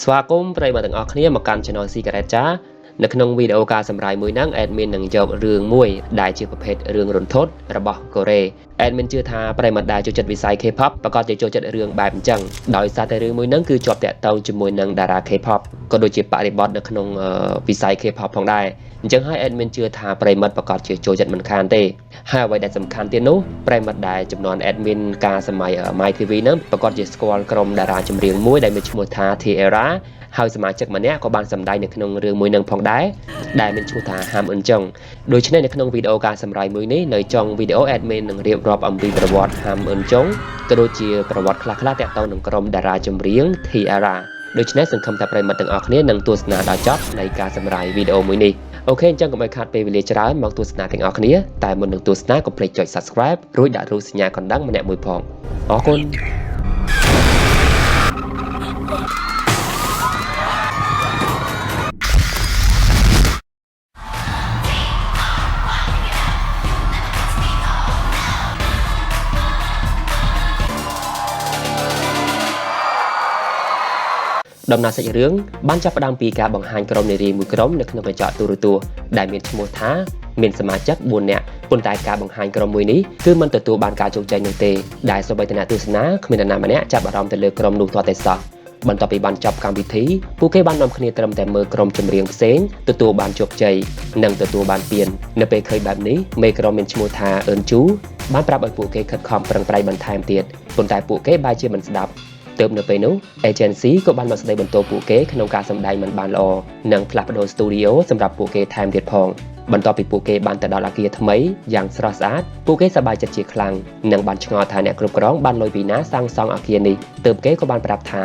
ស្វាគមន៍ប្រិយមិត្តទាំងអស់គ្នាមកកាន់ Channel Secret ចានៅក្នុងវីដេអូការសម្រាយមួយហ្នឹង admin នឹងយករឿងមួយដែលជាប្រភេទរឿងរន្ធត់របស់កូរ៉េ admin ជឿថាប្រិយមិត្តដែលចូលចិត្តវិស័យ K-pop ប្រកាសជាចូលចិត្តរឿងបែបអញ្ចឹងដោយសារតែរឿងមួយហ្នឹងគឺជាប់តាក់ទងជាមួយនឹងតារា K-pop ក៏ដូចជាបរិបទនៅក្នុងវិស័យ K-pop ផងដែរអញ្ចឹងហើយ admin ជឿថាប្រិយមិត្តប្រកាសជាចូលចិត្តមិនខានទេហើយអ្វីដែលសំខាន់ទៀតនោះប្រិយមិត្តដែលចំនួន admin ការសម័យ My TV ហ្នឹងប្រកាសជាស្គាល់ក្រុមតារាចម្រៀងមួយដែលមានឈ្មោះថា T-ara ហើយសមាជិកម្នាក់ក៏បានសម្ដែងនៅក្នុងរឿងមួយនឹងផងដែរដែលមានឈ្មោះថាហាមអ៊ុនចុងដូច្នេះនៅក្នុងវីដេអូការសម្រាយមួយនេះនៅចុងវីដេអូ admin នឹងរៀបរាប់អំពីប្រវត្តិហាមអ៊ុនចុងក៏ដូចជាប្រវត្តិខ្លះៗទាក់ទងនឹងក្រុមតារាចម្រៀង T-ara ដូច្នេះសង្ឃឹមថាប្រិយមិត្តទាំងអស់គ្នានឹងទស្សនាដល់ចប់នៃការសម្រាយវីដេអូមួយនេះOK អញ្ចឹងកុំឲ្យខាតពេលវេលាច្រើនមកទស្សនាទាំងអស់គ្នាតែមុននឹងទស្សនាកុំភ្លេចចុច Subscribe រួចដាក់រូបសញ្ញាកណ្ដឹងម្នាក់មួយផងអរគុណ ដំណើរសាច់រឿងបានចាប់ផ្ដើមពីការបង្ហាញក្រុមនារីមួយក្រុមនៅក្នុងកញ្ចក់ទូរទស្សន៍ដែលមានឈ្មោះថាមានសមាជិក4នាក់ប៉ុន្តែការបង្ហាញក្រុមមួយនេះគឺមិនទទួលបានការជោគជ័យនោះទេដែលសូម្បីតែអ្នកទស្សនាគ្មាននរណាម្នាក់ចាប់អារម្មណ៍ទៅលើក្រុមនោះទាល់តែសោះបន្ទាប់ពីបានចប់កម្មវិធីពួកគេបាននាំគ្នាត្រឹមតែមើលក្រុមចម្រៀងផ្សេងទទួលបានជោគជ័យនិងទទួលបានពាននៅពេលឃើញបែបនេះមេក្រុមមានឈ្មោះថាអឿនជូបានប្រាប់ឲ្យពួកគេខិតខំប្រឹងប្រែងបន្ថែមទៀតប៉ុន្តែពួកគេបែរជាមិនស្ដាប់ទើបនៅពេលនោះ agency ក៏បានមកស្ដីបន្ទោសពួកគេក្នុងការសម្ដែងមិនបានល្អនិងផ្លាស់ប្ដូរ studio សម្រាប់ពួកគេថែមទៀតផងបន្ទាប់ពីពួកគេបានទៅដល់អគារថ្មីយ៉ាងស្រស់ស្អាតពួកគេសប្បាយចិត្តជាខ្លាំងនិងបានឆ្ងល់ថាអ្នកគ្រប់គ្រងបានលុយពីណាសាងសង់អគារនេះទើបគេក៏បានប្រាប់ថា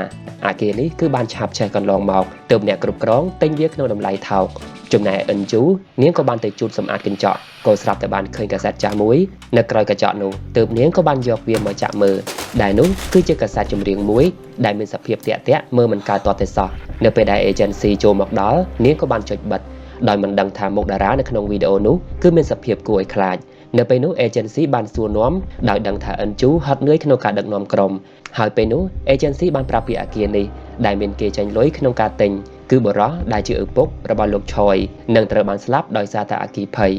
អគារនេះគឺបានឆាបឆេះកន្លងមកទើបអ្នកគ្រប់គ្រងទិញវាក្នុងតម្លៃថោកចំណែកអិនជូនាងក៏បានទៅជូតសម្អាតកញ្ចក់ក៏ស្រាប់តែបានឃើញកាសែតចាស់មួយនៅក្រោយកញ្ចក់នោះទើបនាងក៏បានយកវាមកចាក់មើលដែលនោះគឺជាកាសែតចម្រៀងមួយដែលមានសភាពតាក់តាក់មើលមិនកើតទាល់តែសោះនៅពេលដែល agency ចូលមកដល់នាងក៏បានចុចបិទដោយមិនដឹងថាមុខតារានៅក្នុងវីដេអូនោះគឺមានសភាពគួរឲ្យខ្លាចនៅពេលនោះ agency បានសួរនាំដោយដឹងថាអិនជូហត់នឿយក្នុងការដឹកនាំក្រុមហើយពេលនោះ agency បានប្រាប់ពីអាគារនេះដែលមានគេចាញ់លុយក្នុងការទិញគឺបុរសដែលជាឪពុករបស់លោកឆយនឹងត្រូវបានស្លាប់ដោយសារតែអគ្គិភ័យ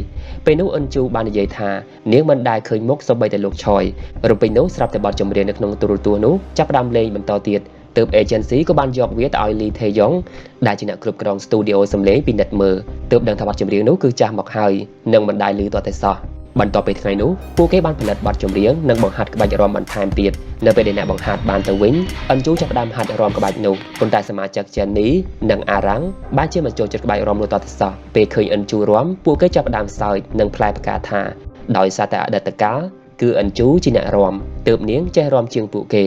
ពេលនោះអិនជូបាននិយាយថានាងមិនដែលឃើញមុខសូម្បីតែលោកឆយរំពេចនោះស្រាប់តែបទចម្រៀងនៅក្នុងទូរទស្សន៍នោះចាប់ផ្ដើមលេងបន្តទៀតទើប agency ក៏បានយកវាទៅឲ្យលីថេយ៉ុងដែលជាអ្នកគ្រប់គ្រង studio សំឡេងពិនិត្យមើលទើបដឹងថាបទចម្រៀងនោះគឺចាស់មកហើយនិងមិនដែលឮទាល់តែសោះបន្ទាប់ពីថ្ងៃនោះពួកគេបានផលិតបទចម្រៀងនិងបង្ហាត់ក្បាច់រាំបន្ថែមទៀតនៅពេលដែលអ្នកបង្ហាត់បានទៅវិញអិនជូចាប់ផ្ដើមហាត់រាំក្បាច់នោះប៉ុន្តែសមាជិកជេនីនិងអារ៉ាំងបានជាមិនចូលចិត្តក្បាច់រាំនោះទាល់តែសោះពេលឃើញអិនជូរាំពួកគេចាប់ផ្ដើមសើចនិងផ្លែផ្កាថាដោយសារតែអតីតកាលគឺអិនជូជាអ្នករាំទើបនាងចេះរាំជាងពួកគេ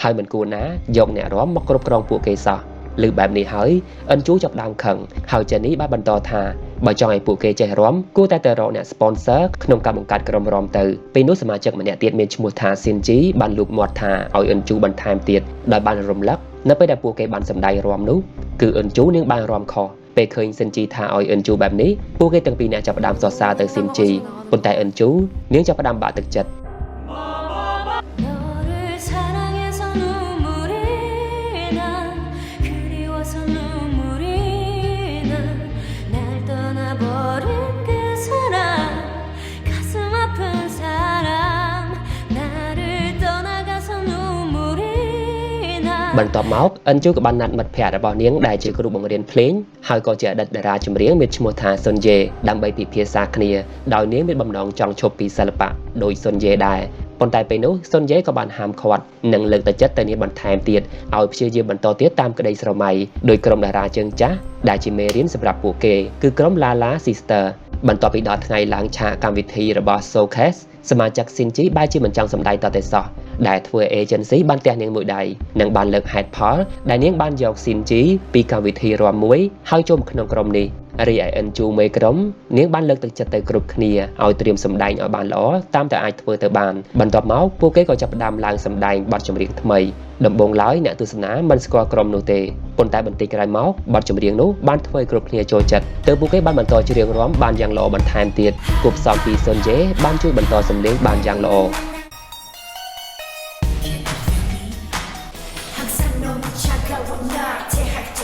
ហើយមិនគួរណាយកអ្នករាំមកគ្រប់គ្រងពួកគេសោះឮបែបនេះហើយអិនជូចាប់ដើមខឹងហើយជេនីបានបន្តថាបើចង់ឲ្យពួកគេចេះរាំគួរតែទៅរកអ្នក sponsor ក្នុងការបង្កើតក្រុមរាំទៅពេលនោះសមាជិកម្នាក់ទៀតមានឈ្មោះថាស៊ីនជីបានលូកមាត់ថាឲ្យអិនជូបន្ថែមទៀតដោយបានរំលឹកនៅពេលដែលពួកគេបានសម្ដែងរាំនោះគឺអិនជូនាងបានរាំខុសពេលឃើញស៊ីនជីថាឲ្យអិនជូបែបនេះពួកគេទាំងពីរនាក់ចាប់ផ្ដើមសរសើរទៅស៊ីនជីប៉ុន្តែអិនជូនាងចាប់ផ្ដើមបាក់ទឹកចិត្ត 너를 사랑해서 눈물이 나 그리워서 눈물이 나 날 떠나버린 그 사람 가슴 아픈 사람 나를 떠나가서 눈물이 나 បន្ទាប់មកអិនជូក៏បានណាត់មិត្តភ័ក្តិរបស់នាងដែលជាគ្រូបង្រៀនភ្លេងហើយក៏ជាអតីតតារាចម្រៀងមានឈ្មោះថាសុនយេដើម្បីពិភាក្សាគ្នាដោយនាងមានបំណងចង់ឈប់ពីសិល្បៈដោយសុនយេដែរប៉ុន្តែពេលនោះសុនយេក៏បានហាមឃាត់និងលើកទឹកចិត្តទៅនាងបន្ថែមទៀតឲ្យព្យាយាមបន្តទៀតតាមក្តីស្រមៃដោយក្រុមតារាជើងចាស់ដែលជាមេរៀនសម្រាប់ពួកគេគឺក្រុម Lala Sister បន្ទាប់ពីដល់ថ្ងៃឡើងឆាកកម្មវិធីរបស់ Showcase សមាជិកស៊ីនជីបែរជាមិនចង់សម្ដែងតតែសោះដែលធ្វើ agency បានទះនាងមួយដៃនិងបានលើកហេតុផលដែលនាងបានយកស៊ីនជីពីកម្មវិធីរាំមួយហើយចូលមកក្នុងក្រុមនេះរីឯអិនជូមេក្រុមនាងបានលើកទឹកចិត្តទៅគ្រប់គ្នាឲ្យត្រៀមសម្ដែងឲ្យបានល្អតាមតែអាចធ្វើទៅបានបន្ទាប់មកពួកគេក៏ចាប់ផ្ដើមឡើងសម្ដែងបទចម្រៀងថ្មីដំបូងឡើយអ្នកទស្សនាមិនស្គាល់ក្រុមនោះទេប៉ុន្តែបន្តិចក្រោយមកបទចម្រៀងនោះបានធ្វើឲ្យគ្រប់គ្នាចូលចិត្តទើបពួកគេបានបន្តច្រៀងរាំបានយ៉ាងល្អបន្ថែមទៀតគួបផ្សំពីសុនយេបានជួយបន្តសម្លេងបានយ៉ាងល្អ 항상 너무 차가워 날 대할 때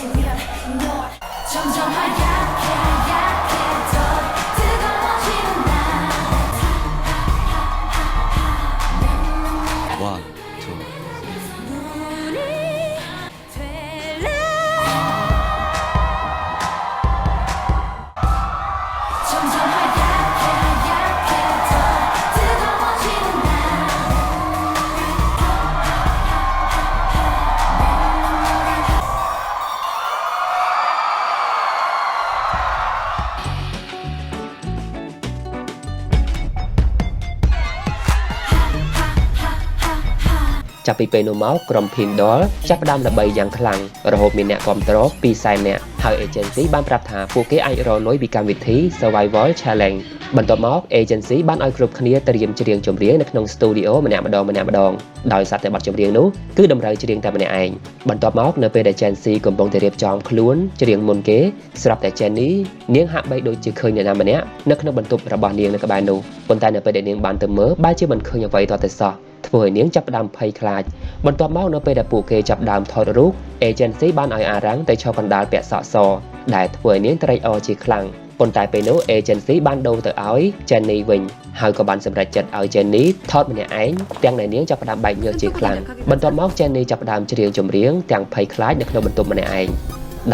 ចាប់ពីពេលនោះមកក្រុម Pink Doll ចាប់ផ្ដើមល្បីយ៉ាងខ្លាំងរហូតមានអ្នកគាំទ្រ2សែននាក់ហើយ agency បានប្រាប់ថាពួកគេអាចរកលុយពីកម្មវិធី Survival Challenge បន្ទាប់មក agency បានឲ្យគ្រប់គ្នាត្រៀមច្រៀងចម្រៀងនៅក្នុង studio ម្នាក់ម្ដងម្នាក់ម្ដងដោយសារតែបទចម្រៀងនោះគឺតម្រូវច្រៀងតែម្នាក់ឯងបន្ទាប់មកនៅពេលដែល Jency កំពុងតែរៀបចំខ្លួនច្រៀងមុនគេស្រាប់តែ Jenny នាងហាក់បីដូចជាឃើញអ្នកណាម្នាក់នៅក្នុងបន្ទប់របស់នាងនៅក្បែរនោះប៉ុន្តែនៅពេលដែលនាងបានទៅមើលបែរជាមិនឃើញអ្វីទាល់តែសោះធ្វើឲ្យនាងចាប់ផ្ដើមភ័យខ្លាចបន្ទាប់មកនៅពេលដែលពួកគេចាប់ផ្ដើមថតរូប agency បានឲ្យអារ៉ាំងទៅឈរកណ្ដាលពាក់សក់សដែលធ្វើឲ្យនាងត្រេកអរជាខ្លាំងប៉ុន្តែពេលនោះ agency បានដូរទៅឲ្យ Jenny វិញហើយក៏បានសម្រេចចិត្តឲ្យ Jenny ថតម្នាក់ឯងទាំងដែលនាងចាប់ផ្ដើមបែកញើសជាខ្លាំងបន្ទាប់មក Jenny ចាប់ផ្ដើមច្រៀងចម្រៀងទាំងភ័យខ្លាចនៅក្នុងបន្ទប់ម្នាក់ឯង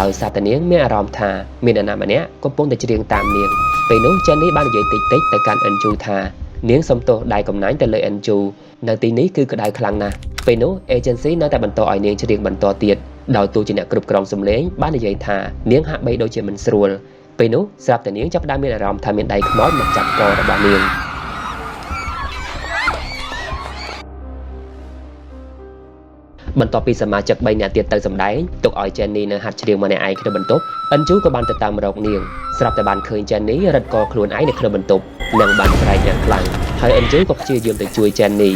ដោយសារតែនាងមានអារម្មណ៍ថាមានអ្នកណាម្នាក់កំពុងតែច្រៀងតាមនាងពេលនោះ Jenny បាននិយាយតិចៗទៅកាន់ Enju ថានាងសុំទោសដែលកំណាញ់ទៅលើ Enju នៅទីនេះគឺក្តៅខ្លាំងណាស់ពេលនោះ agency នៅតែបន្តឲ្យនាងច្រៀងបន្តទៀតដោយទោះជាអ្នកគ្រប់គ្រងសំឡេងបាននិយាយថានាងហាក់បីដូចជាមិនស្រួលពេលនោះស្រាប់តែនាងចាប់ផ្ដើមមានអារម្មណ៍ថាមានដៃខ្មោចមកចាប់ករបស់នាងបន្ទាប់ពីសមាជិក3នាក់ទៀតទៅសម្ដែងទុកឲ្យ Jenny នៅហាត់ច្រៀងម្នាក់ឯងក្នុងបន្ទប់ Enju ក៏បានទៅតាមរកនាងស្រាប់តែបានឃើញ Jenny រត់កខ្លួនឯងនៅក្នុងបន្ទប់និងបានស្រែកយ៉ាងខ្លាំងហើយ Enju ក៏ព្យាយាមទៅជួយ Jenny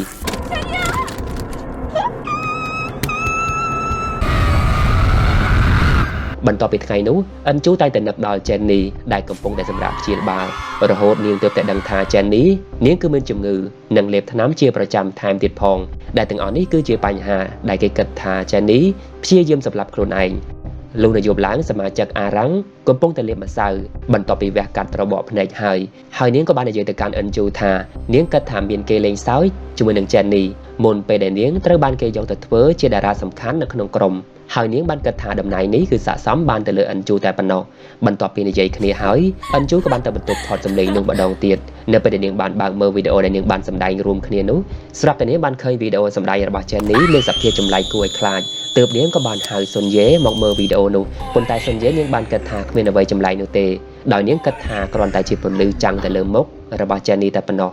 បន្ទាប់ពីថ្ងៃនោះ Enju តែងតែនឹកដល់ Jenny ដែលកំពុងតែសម្រាកព្យាបាលរហូតនាងទើបតែដឹងថា Jenny នាងគឺមានជំងឺនិងលេបថ្នាំជាប្រចាំថែមទៀតផងដែលទាំងអស់នេះគឺជាបញ្ហាដែលគេគិតថា Jenny ព្យាយាមសម្លាប់ខ្លួនឯងលុះនយោបាយឡើងសមាជិកអារ៉ាំងកំពុងតែលាបម្សៅបន្ទាប់ពីវះកាត់របកភ្នែកហើយហើយនាងក៏បាននិយាយទៅកាន់ Enju ថានាងគិតថាមានគេលេងសើចជាមួយនឹង Jenny មុនពេលដែលនាងត្រូវបានគេយកទៅធ្វើជាតារាសំខាន់នៅក្នុងក្រុមហើយនាងបានគិតថាតំណែងនេះគឺស័ក្តិសមបានទៅលើ Enju តែប៉ុណ្ណោះបន្ទាប់ពីនិយាយគ្នាហើយ Enju ក៏បានទៅបន្ទប់ថតសម្លេងនោះម្ដងទៀតនៅពេលដែលនាងបានបើកមើលវីដេអូដែលនាងបានសម្ដែងរួមគ្នានោះស្រាប់តែនាងបានឃើញវីដេអូសម្ដែងរបស់ Jenny មានសភាពចម្លែកគួរឲ្យខ្លាចទើបនាងក៏បានហៅសុនយេមកមើលវីដេអូនោះប៉ុន្តែសុនយេនាងបានគិតថាគ្មានអ្វីចម្លែកនោះទេដោយនាងគិតថាគ្រាន់តែជាពន្លឺចាំងទៅលើមុខរបស់ Jenny តែប៉ុណ្ណោះ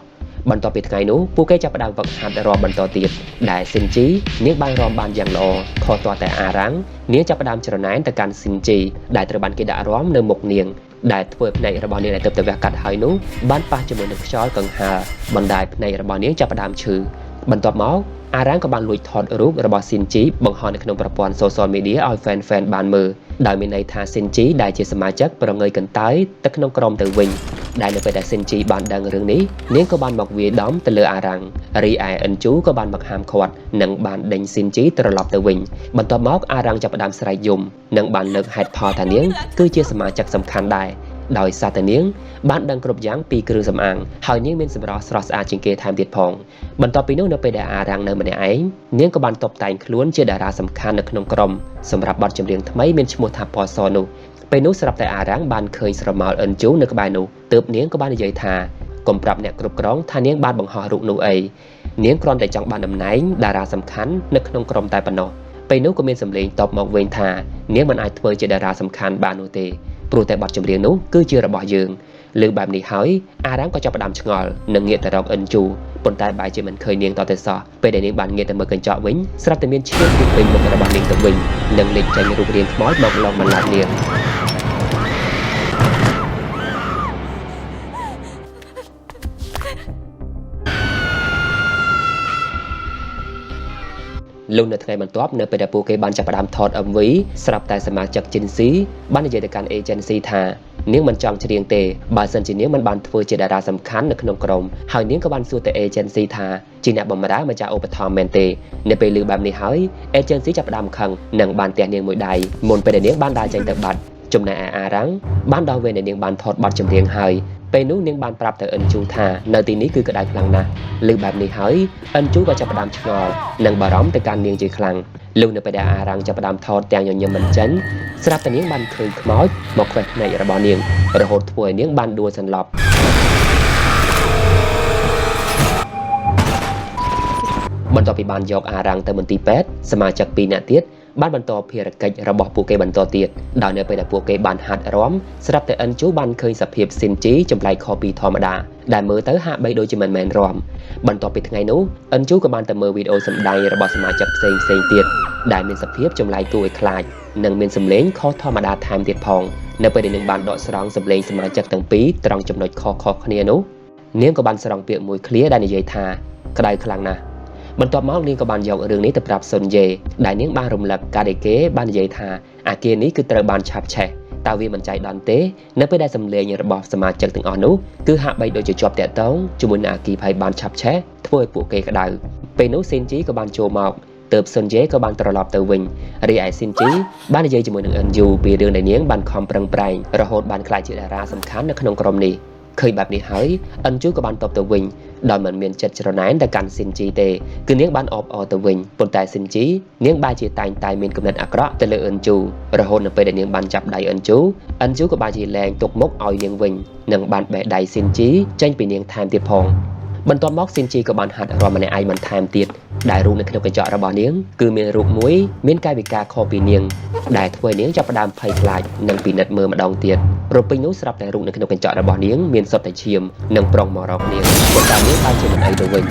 បន្ទាប់ពីថ្ងៃនោះពួកគេចាប់ផ្ដើមវឹកហាត់រាំបន្តទៀតដែលស៊ីនជីនាងបានរាំបានយ៉ាងល្អខុសទាល់តែអារ៉ាំងនាងចាប់ផ្ដើមច្រណែនទៅកាន់ស៊ីនជីដែលត្រូវបានគេដាក់រាំនៅមុខនាងដែលធ្វើឲ្យភ្នែករបស់នាងដែលទើបតែវះកាត់ហើយនោះបានប៉ះជាមួយនឹងខ្យល់កង្ហារបណ្ដាលភ្នែករបស់នាងចាប់ផ្ដើមឈឺបន្ទាប់មកអារ៉ាំងក៏បានលួចថតរូបរបស់ស៊ីនជីបង្ហោះនៅក្នុងប្រព័ន្ធ social media ឲ្យ fan ៗបានមើលដោយមានន័យថាស៊ីនជីដែលជាសមាជិកប្រងើយកន្តើយទៅក្នុងក្រុមទៅវិញដែលនៅពេលដែលស៊ីនជីបានដឹងរឿងនេះនាងក៏បានមកវាយដំទៅលើអារ៉ាំងរីឯអិនជូក៏បានមកហាមឃាត់និងបានដេញស៊ីនជីត្រឡប់ទៅវិញបន្ទាប់មកអារ៉ាំងចាប់ផ្ដើមស្រែកយំនិងបានលើកហេតុផលថានាងគឺជាសមាជិកសំខាន់ដែរដោយសារតែនាងបានដឹងគ្រប់យ៉ាងពីគ្រឿងសម្អាងហើយនាងមានសម្រស់ស្រស់ស្អាតជាងគេថែមទៀតផងបន្ទាប់ពីនោះនៅពេលដែលអារ៉ាំងនៅម្នាក់ឯងនាងក៏បានតុបតែងខ្លួនជាតារាសំខាន់នៅក្នុងក្រុមសម្រាប់បទចម្រៀងថ្មីមានឈ្មោះថាពណ៌សនោះពេលនោះស្រាប់តែអារ៉ាំងបានឃើញស្រមោលអិនជូនៅក្បែរនោះទើបនាងក៏បាននិយាយថាកុំប្រាប់អ្នកគ្រប់គ្រងថានាងបានបង្ហោះរូបនោះអីនាងគ្រាន់តែចង់បានតំណែងតារាសំខាន់នៅក្នុងក្រុមតែប៉ុណ្ណោះពេលនោះក៏មានសម្លេងតបមកវិញថានាងមិនអាចធ្វើជាតារាសំខាន់បាននោះទេព្រោះតែបទចម្រៀងនោះគឺជារបស់យើងលើបែបនេះហើយអារ៉ាំងក៏ចាប់ផ្ដើមឆ្ងល់និងងាកទៅរកអិនជូប៉ុន្តែបែរជាមិនឃើញនាងតតែសោះពេលដែលនាងបានងាកទៅមើលកញ្ចក់វិញស្រាប់តែមានឈាមពីពេញមុខរបស់នាងទៅវិញនិងលេចចេញរូបរាងខ្មោចមកលងបន្លាចនាងលុះនៅថ្ងៃបន្ទាប់នៅពេលដែលពួកគេបានចាប់ផ្ដើមថត MV ស្រាប់តែសមាជិក Jinsi បាននិយាយទៅកាន់ agency ថានាងមិនចង់ច្រៀងទេបើសិនជានាងមិនបានធ្វើជាតារាសំខាន់នៅក្នុងក្រុមហើយនាងក៏បានសួរទៅ agency ថាជាអ្នកបម្រើម្ចាស់ឧបត្ថម្ភមែនទេនៅពេលឮបែបនេះហើយ agency ចាប់ផ្ដើមខឹងនិងបានទះនាងមួយដៃមុនពេលដែលនាងបានដើរចេញទៅបាត់ចំណែកឯអារ៉ាំងបានដល់វេនដែលនាងបានថតបទចម្រៀងហើយពេលនោះនាងបានប្រាប់ទៅអិនជូថានៅទីនេះគឺក្តៅខ្លាំងណាស់ឮបែបនេះហើយអិនជូក៏ចាប់ផ្ដើមឆ្ងល់និងបារម្ភទៅកាន់នាងជាខ្លាំងលុះនៅពេលដែលអារ៉ាំងចាប់ផ្ដើមថតទាំងញញឹមមិនចេញស្រាប់តែនាងបានឃើញខ្មោចមកខ្វេះភ្នែករបស់នាងរហូតធ្វើឲ្យនាងបានដួលសន្លប់បន្ទាប់ពីបានយកអារ៉ាំងទៅមន្ទីរពេទ្យសមាជិក2នាក់ទៀត បានបន្តភារកិច្ចរបស់ពួកគេបន្តទៀតដោយនៅពេលដែលពួកគេបានហាត់រាំស្រាប់តែអិនជូបានឃើញសភាពស៊ីនជីចម្លែកខុសពីធម្មតាដែលមើលទៅហាក់បីដូចជាមិនមែនរាំបន្ទាប់ពីថ្ងៃនោះអិនជូក៏បានទៅមើលវីដេអូសម្ដែងរបស់សមាជិកផ្សេងៗទៀតដែលមានសភាពចម្លែកគួរឲ្យខ្លាចនិងមានសម្លេងខុសធម្មតាថែមទៀតផងនៅពេលដែលនាងបានដកស្រង់សម្លេងសមាជិកទាំងពីរត្រង់ចំណុចខុសៗគ្នានោះនាងក៏បានស្រង់ពាក្យមួយឃ្លាដែលនិយាយថាក្តៅខ្លាំងណាស់បន្ទាប់មកនាងក៏បានយករឿងនេះទៅប្រាប់សុនយេដែលនាងបានរំលឹកការដែលគេបាននិយាយថាអាគារនេះគឺត្រូវបានឆាបឆេះតើវាមិនចៃដន្យទេនៅពេលដែលសម្លេងរបស់សមាជិកទាំងអស់នោះគឺហាក់បីដូចជាជាប់តាក់ទងជាមួយនឹងអាគារភ័យបានឆាបឆេះធ្វើឲ្យពួកគេក្តៅពេលនោះស៊ីនជីក៏បានចូលមកទើបសុនយេក៏បានត្រឡប់ទៅវិញរីឯស៊ីនជីបាននិយាយជាមួយនឹងអិនយូពីរឿងដែលនាងបានខំប្រឹងប្រែងរហូតបានក្លាយជាតារាសំខាន់នៅក្នុងក្រុមនេះឃើញបែបនេះហើយអិនជូក៏បានតបទៅវិញដោយមិនមានចិត្តច្រណែនទៅកាន់ស៊ីនជីទេគឺនាងបានអបអរទៅវិញប៉ុន្តែស៊ីនជីនាងបែរជាតែងតែមានគំនិតអាក្រក់ទៅលើអិនជូរហូតនៅពេលដែលនាងបានចាប់ដៃអិនជូអិនជូក៏បែរជាលែងទុកមុខឲ្យនាងវិញនិងបានបេះដៃស៊ីនជីចេញពីនាងថែមទៀតផងបន្ទាប់មកស៊ីនជីក៏បានហាត់រាំម្នាក់ឯងបន្ថែមទៀតដែលរូបនៅក្នុងកញ្ចក់របស់នាងគឺមានរូបមួយមានកាយវិការខុសពីនាងដែលធ្វើឲ្យនាងចាប់ផ្ដើមភ័យខ្លាចនិងពិនិត្យមើលម្ដងទៀតរពេញនោះស្រាប់តែរូបនៅក្នុងកញ្ចក់របស់នាងមានសុទ្ធតែឈាមនិងប្រុងមករកនាងប៉ុន្តែនាងបានជាមិនអីទៅវិញ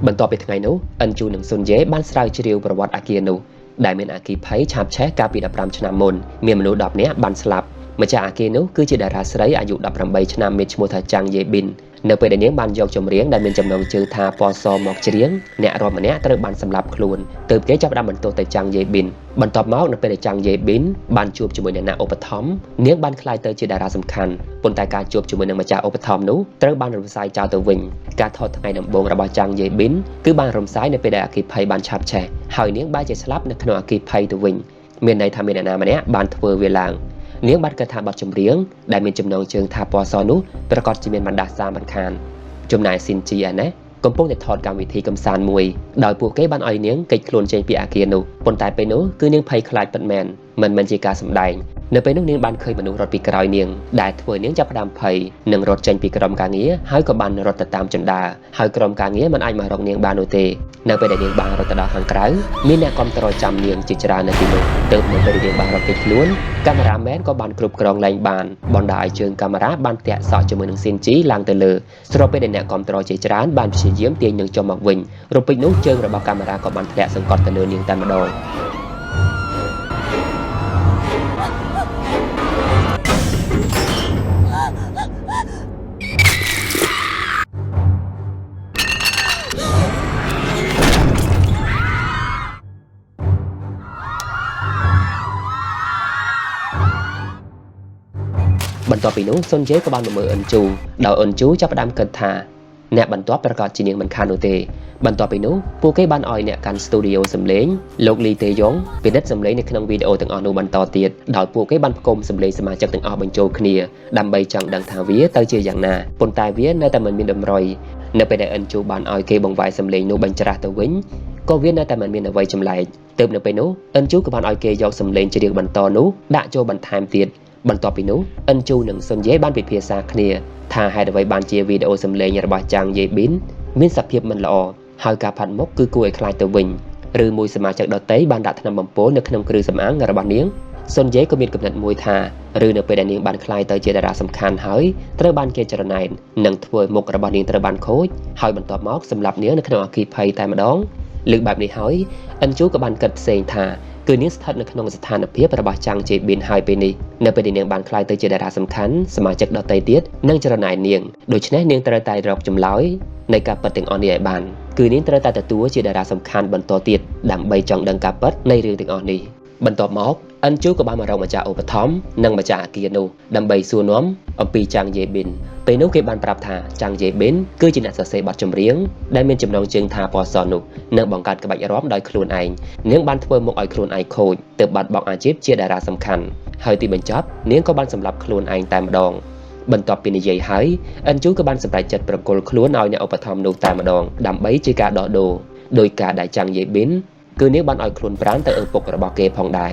បន្ទាប់ពីថ្ងៃនោះអិនជូនិងសុនយេបានស្រាវជ្រាវប្រវត្តិអាគារនោះដែលមានអាគារភ័យឆាបឆេះកាលពី15ឆ្នាំមុនមានមនុស្ស10នាក់បានស្លាប់ម្ចាស់អាគារនោះគឺជាតារាស្រីអាយុ18ឆ្នាំមានឈ្មោះថាចាំងយេប៊ីននៅពេលដែលនាងបានយកចម្រៀងដែលមានចំណងជើងថាពណ៌សមកច្រៀងអ្នករាំម្នាក់ត្រូវបានសម្លាប់ខ្លួនទើបគេចាប់ផ្ដើមបន្ទោសទៅចាំងយេប៊ីនបន្ទាប់មកនៅពេលដែលចាំងយេប៊ីនបានជួបជាមួយនឹងអ្នកឧបត្ថម្ភនាងបានក្លាយទៅជាតារាសំខាន់ប៉ុន្តែការជួបជាមួយនឹងម្ចាស់ឧបត្ថម្ភនោះត្រូវបានរំសាយចោលទៅវិញការថតថ្ងៃដំបូងរបស់ចាំងយេប៊ីនគឺបានរំសាយនៅពេលដែលអគ្គិភ័យបានឆាបឆេះហើយនាងបែរជាស្លាប់នៅក្នុងអគ្គិភ័យទៅវិញមានន័យថាមានអ្នកណាម្នាក់បានធ្វើវាឡើងនាងបានគិតថាបទចម្រៀងដែលមានចំណងជើងថាពណ៌សនោះប្រកាសជាមានបណ្ដាសាមិនខានចំណែកស៊ីនជីឯណេះកំពុងតែថតកម្មវិធីកម្សាន្តមួយដោយពួកគេបានឲ្យនាងគេចខ្លួនចេញពីអាគារនោះប៉ុន្តែពេលនោះគឺនាងភ័យខ្លាចពិតមែនមិនមែនជាការសម្ដែងនៅពេលនោះនាងបានឃើញមនុស្សរត់ពីក្រោយនាងដែលធ្វើនាងចាប់ផ្ដើមភ័យនិងរត់ចេញពីក្រុមការងារហើយក៏បានរត់ទៅតាមជណ្ដើរហើយក្រុមការងារមិនអាចមករកនាងបាននោះទេនៅពេលដែលនាងបានរត់ទៅដល់ខាងក្រៅមានអ្នកគាំទ្រចាំនាងជាច្រើននៅទីនោះទើបនៅពេលដែលនាងបានរត់គេចខ្លួនកាមេរ៉ាមែនក៏បានគ្រប់គ្រងលែងបានបណ្ដាឲ្យជើងកាមេរ៉ាបានតាក់សក់ជាមួយនឹងស៊ីនជីឡើងទៅលើស្របពេលដែលអ្នកគាំទ្រជាច្រើនបានព្យាយាមទាញនាងចុះមកវិញរពេចនោះជើងរបស់កាមេរ៉ាក៏បានធ្លាក់សង្កត់ទៅលើនាងតែម្ដងបន្ទាប់ពីនោះសុនយេក៏បានមកមើលអិនជូដោយអិនជូចាប់ផ្ដើមគិតថាអ្នកបន្ទាប់ប្រកាសជានាងមិនខាននោះទេបន្ទាប់ពីនោះពួកគេបានឲ្យអ្នកកាន់ស្ទូឌីយោសម្លេងលោកលីតេយ៉ុងពិនិត្យសម្លេងនៅក្នុងវីដេអូទាំងអស់នោះបន្តទៀតដោយពួកគេបានផ្គុំសម្លេងសមាជិកទាំងអស់បញ្ចូលគ្នាដើម្បីចង់ដឹងថាវាទៅជាយ៉ាងណាប៉ុន្តែវានៅតែមិនមានតម្រុយនៅពេលដែលអិនជូបានឲ្យគេបង្វែរសម្លេងនោះបញ្ច្រាស់ទៅវិញក៏វានៅតែមិនមានអ្វីចម្លែកទើបនៅពេលនោះអិនជូក៏បានឲ្យគេយកសម្លេងច្រៀងបន្តនោះដាក់ចូលបន្ថែមទៀតបន្ទាប់ពីនោះអិនជូនិងសុនយេបានពិភាក្សាគ្នាថាហេតុអ្វីបានជាវីដេអូសម្លេងរបស់ចាំងយេប៊ីនមានសភាពមិនល្អហើយការផាត់មុខគឺគួរឲ្យខ្លាចទៅវិញឬមួយសមាជិកដទៃបានដាក់ថ្នាំបំពុលនៅក្នុងគ្រឿងសម្អាងរបស់នាងសុនយេក៏មានគំនិតមួយថាឬនៅពេលដែលនាងបានក្លាយទៅជាតារាសំខាន់ហើយត្រូវបានគេច្រណែននិងធ្វើមុខរបស់នាងត្រូវបានខូចហើយបន្ទាប់មកសម្លាប់នាងនៅក្នុងអគ្គិភ័យតែម្ដងលើកបែបនេះហើយអិនជូក៏បានគិតផ្សេងថាគឺនាងស្ថិតនៅក្នុងស្ថានភាពរបស់ចាំងជេប៊ីនហើយពេលនេះនៅពេលដែលនាងបានក្លាយទៅជាតារាសំខាន់សមាជិកដទៃទៀតនឹងច្រណែននាងដូច្នេះនាងត្រូវតែរកចម្លើយនៃការពិតទាំងអស់នេះឲ្យបានគឺនាងត្រូវតែទទួលជាតារាសំខាន់បន្តទៀតដើម្បីចង់ដឹងការពិតនៃរឿងទាំងអស់នេះបន្ទាប់មកអិនជូក៏បានមករកម្ចាស់ឧបត្ថម្ភនិងម្ចាស់អាគារនោះដើម្បីសួរនាំអំពីចាំងយេប៊ីនពេលនោះគេបានប្រាប់ថាចាំងយេប៊ីនគឺជាអ្នកសរសេរបទចម្រៀងដែលមានចំណងជើងថាពណ៌សនោះនិងបង្កើតក្បាច់រាំដោយខ្លួនឯងនាងបានធ្វើមុខឲ្យខ្លួនឯងខូចទើបបាត់បង់អាជីពជាតារាសំខាន់ហើយទីបញ្ចប់នាងក៏បានសម្លាប់ខ្លួនឯងតែម្ដងបន្ទាប់ពីនិយាយហើយអិនជូក៏បានសម្រេចចិត្តប្រគល់ខ្លួនឲ្យអ្នកឧបត្ថម្ភនោះតែម្ដងដើម្បីជាការដោះដូរដោយការដែលចាំងយេប៊ីន គឺនាងបានឲ្យខ្លួនប្រាណទៅឪពុករបស់គេផងដែរ